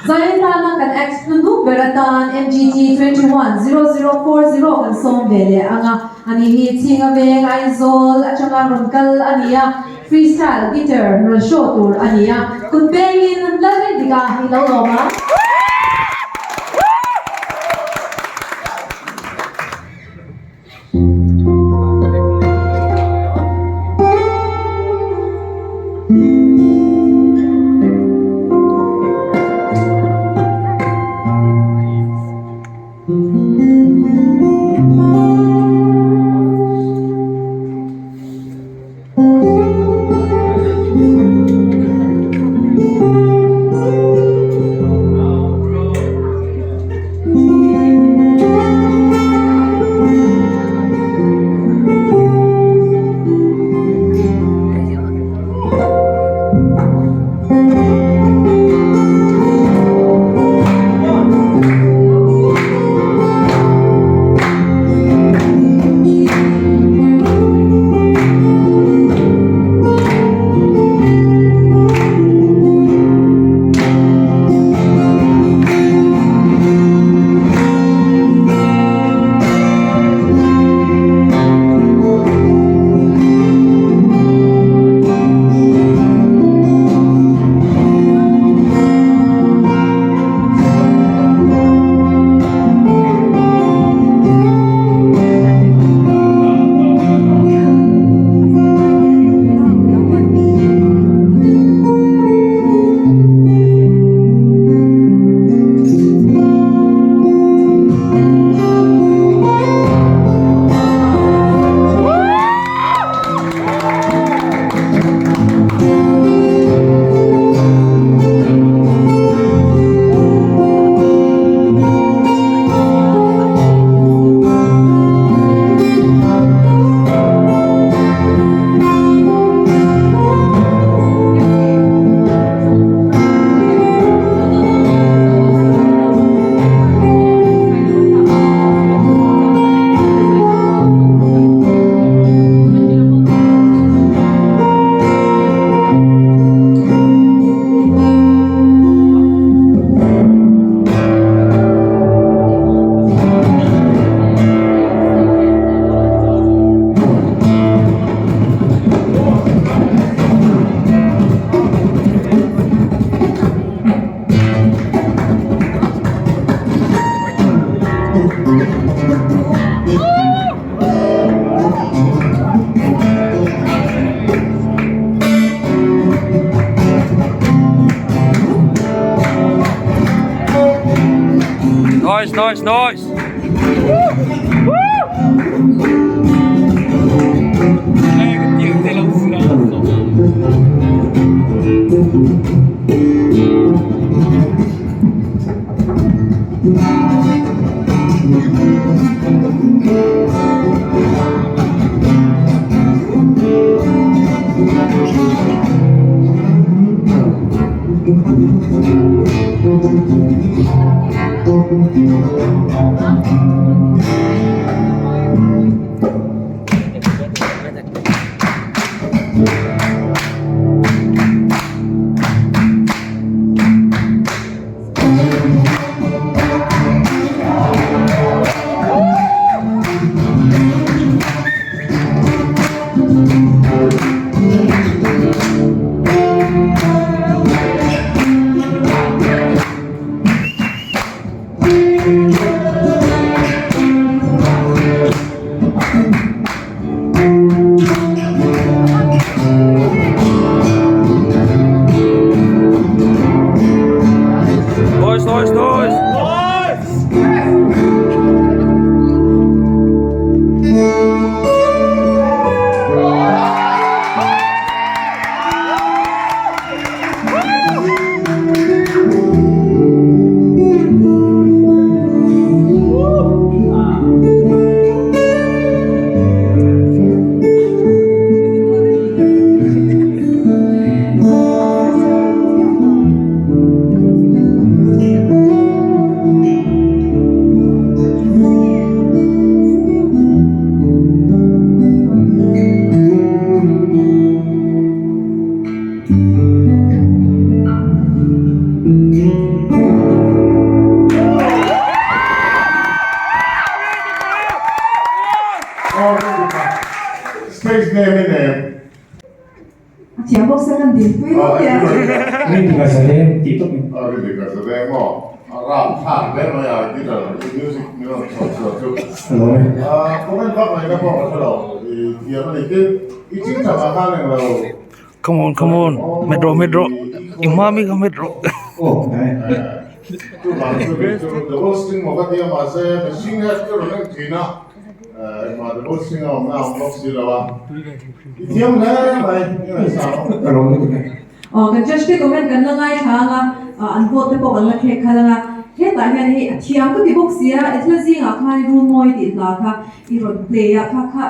Zai atana kan act hnuhnung ber atan MGT 210040 kan sawm ve leh ang a, ani hi Chhinga Veng Aizawl atanga rawn kal a ni a, freestyle guitar rawn show tur a ni a, kut pengin Lalrindika i lo lawm ang. Nice, nice, nice. Rindika Zadeng tih tawp in. Rindika Zadeng maw? A rapthlak hle mai a guitar music min rawn chhuah chhuah chu. Ka lawm e. Comment vak ngaihna pawh ka hre lo. I thiam a ni tin i chingchang ah khan englo. Come on come on met rawh met rawh i hma mi kha met rawh. Aw hnai. Chuvang chu kei chu double string maw ka tia mahse machine hian ka rawn en thin a engmah double string a awmna a awm bawk si lo a i thiam hle mai i ngaihsam ang. Ka lawm lutuk e. Aw kan judge te comment kan la ngaithla ang a an vote te pawh kan la khek khalh ang a hetah hian hei a thiam ka ti bawk sia i thil zingah khan i rulmawi tih hla kha i rawn play a kha kha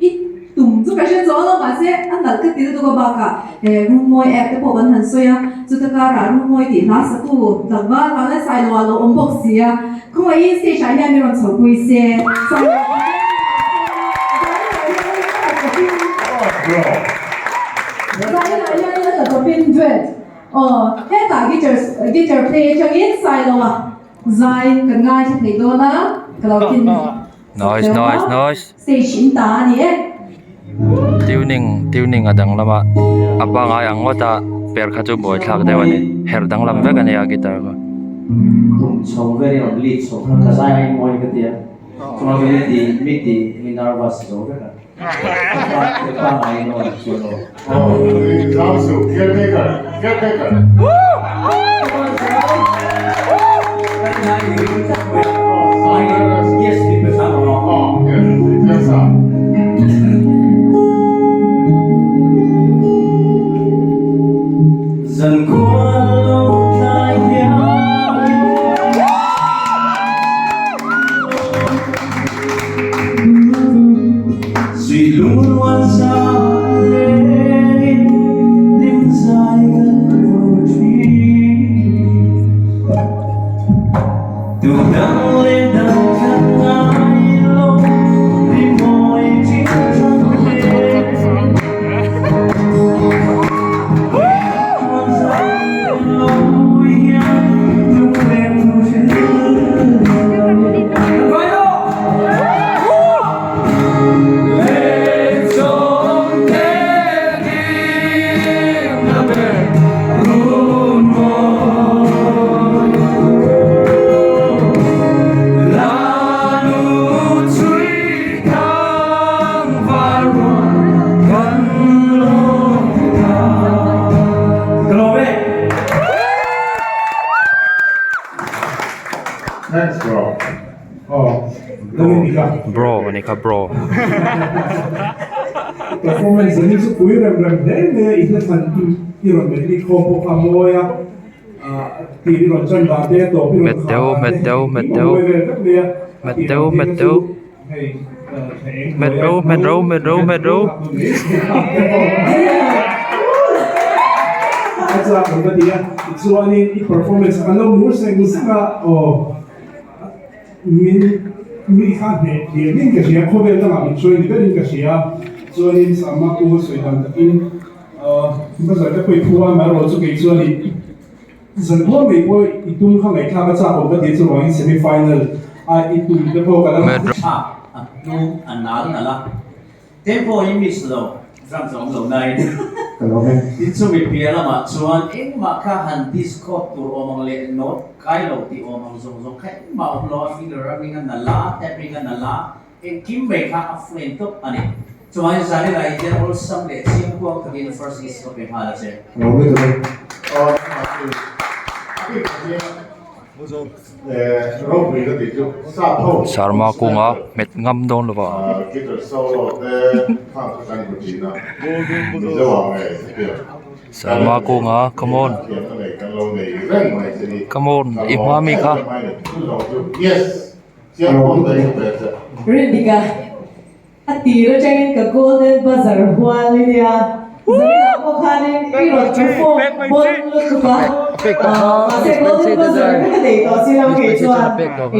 I tum chu ka hre zawh lo mahse a nalh ka ti lutuk a bakah he Runmawi app te pawh kan han sawi a, chuta karah Runmawi tih hla satu tlangval vang a Sailoa lo awm bawk si a, khawngaihin stage ah hian min rawn chho pui se. Sailoa Zailoa hian a tla tawpin duet aw hetah guitar guitar play atangin Sailoa zai kan ngaithla thei dawn a ka lo khin Nice nice nice. Stage in ta a ni e. Tuning tuning a danglam a a pangai ang ngawt a per kha chu buai thlak deuh a ni herh danglam vek a ni a guitar kha. Tum chho vel in rawn lead chho kha ka zai ai mawi ka tia chuan mi ti mi ti mi nervous zo vek a ka pangai in awn chuan aw. Aw zam suh caretaker caretaker. Thanks bro. Aw, Dominica. Bro a ni kha bro. Performance an chu pui rem rem hle mai a, i hla thlan i rawn met rik khawm pawh kha a mawi a, tih i rawn chan dan te a tawp i rawn khah dan te engkim a mawi vel vek mai a, a tih lam phei kha chu hei thla eng hnuaia no met ro a chak ang ka ti a, tichuanin i performance a kan lo mur seng seng a, aw. Min mi kha hneh lian in ka hria, khawvel dangah min hruai ni berin ka hria. Chuanin Sama pu sawi dan takin bazar te pawh i phu a, amaherawh chu kei chuan i zan bual mai pawh i tum kha ngaihthlak a chak awm ka ti a, chuvangin semi final a i tum te pawh ka la Thlak a hnu a nal nalh a, Tempo hi miss lo, drums a awm lo nain. Ka lawm e. Tin chumi piah lamah chuan engmah kha han discord tur awm ang leh note kai lo tih awm ang zawng zawng kha engmah awm lo a, finger rubbing a nalh a, tapping a nalh a, engkim mai kha a fluent tawp a ni. Chuan Zanina i hian awlsam leh chiangkuang takin first is ka pe nghal a che. Ka lawm lutuk e. Aw, a bik takin. Sarma kunga hmet ngam dawn lo va. Sarma kunga come on come on i hma mi kha. Rindika. A tir atangin ka golden buzzer hual i nia. Zaninah pawh khanin i rawn perform bawn lutuk a. Mahse golden buzzer kha ka nei tawh si lo kei chuan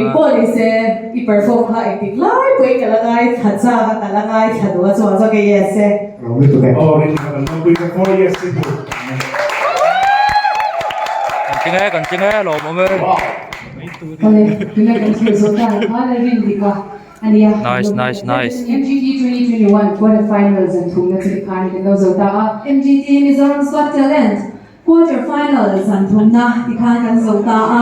engpawh ni se i perform kha engtik lai pawhin ka la ngaithla chak a, ka la ngaithla duh a chuan chuan ka yes e. Kan tling e, kan tling e, lawmawm e. Awle, tuna kan thil zawh ta ang khan a rin dik a. Nice nice nice. MGT 2021 quarter finals an thumna chu tikhan kan lo zo ta a. MGT Mizoram's Got Talent. Quarter final zan thumna tikhan kan zo ta a.